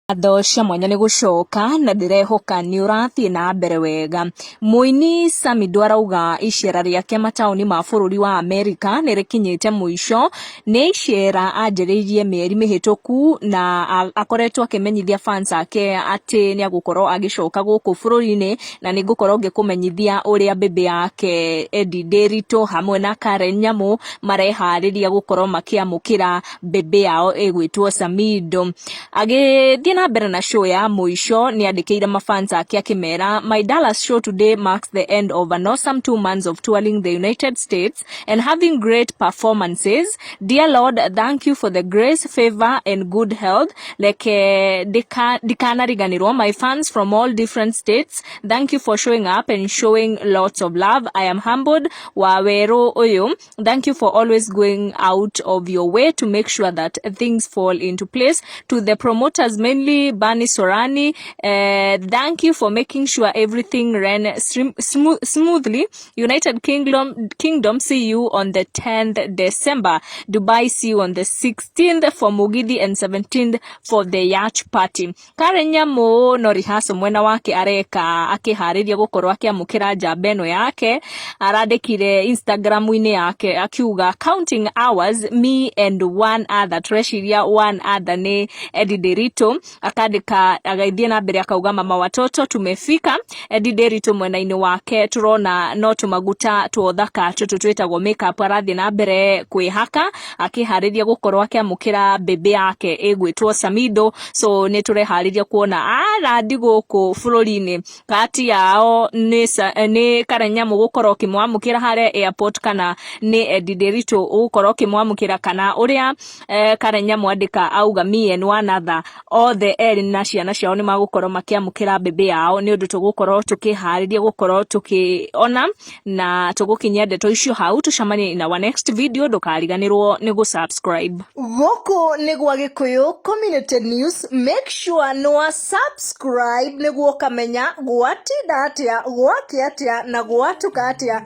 Ngatho cia mwanya nĩ gũcoka na ndĩrehoka nĩ ũrathiĩ na mbere wega. Mũini Samidoh arauga icera rĩake mataũni ma bũrũri wa Amerika nĩ rĩkinyĩte mũico. Nĩ icera anjĩrĩirie mĩeri mĩhĩtũku na akoretwo akĩmenyithia fans ake atĩ nĩ egũkorwo agĩcoka gũkũ bũrũri-inĩ, na nĩ ngũkorwo ngĩkũmenyithia ũrĩa baby yake Eddie Nderitu hamwe na Karen Nyamu mareharĩria gũkorwo makĩamũkĩra baby yao ĩgwĩtwo Samidoh. Agĩthiĩ na mbere na show ya mũico, nĩ andĩkĩire mafans ake akĩmera, "My Dallas show today marks the end of an awesome 2 months of touring the United States and having great performances. Dear Lord, thank you for the grace, favor and good health. Reke ndikanariganĩrwo my fans from all different states. Thank you for showing up and showing lots of love. I am humbled wa werũ ũyũ. Thank you for always going out of your way to make sure that things fall into place. To the promoters, mainly Bani Sorani, thank you for making sure everything ran smoothly. United Kingdom, see you on the 10th December. Dubai, see you on the 16th for Mugithi and 17th for the yacht party." Karen Nyamu no rehearsal mwena wake areka akĩharĩria gũkorwo akĩamũkĩra njamba ĩno yake. Arandĩkire Instagram-inĩ yake akiuga, "Counting hours, me and one other." Tũreciria one other nĩ Eddie Nderitu. Akandĩka agĩthiĩ na mbere akauga, "Mama watoto, tumefika." Eddie Nderitu mwena-inĩ wake tũrona no tũmaguta twa ũthaka tũtũ twĩtagwo makeup arathiĩ na mbere kwĩhaka akĩharĩria gũkorwo akĩamũkĩra baby yake ĩgwĩtwo Samidoh. So nĩ tũreharĩria kuona arandi gũkũ bũrũri-inĩ kati yao nĩ Karen Nyamu gũkorwo ũkĩmwamũkĩra harĩa airport, kana nĩ Eddie Nderitu ũgũkorwo ũkĩmwamũkĩra, kana ũrĩa Karen Nyamu andĩka auga, "Me and one other," othe erĩ na ciana ciao nĩ magũkorwo makĩamũkĩra baby yao. Nĩ ũndũ tũgũkorwo tũkĩharĩria gũkorwo tũkĩona na tũgũkinyia ndeto icio hau. Tũcemanie in our next video. Ndũkariganĩrwo nĩ gũ-subscribe. Gũkũ nĩ gwa Gĩkũyũ Community News. Make sure nĩ wa subscribe nĩguo ũkamenya gwatinda atĩa, gwakĩa atĩa na gwatuka atĩa.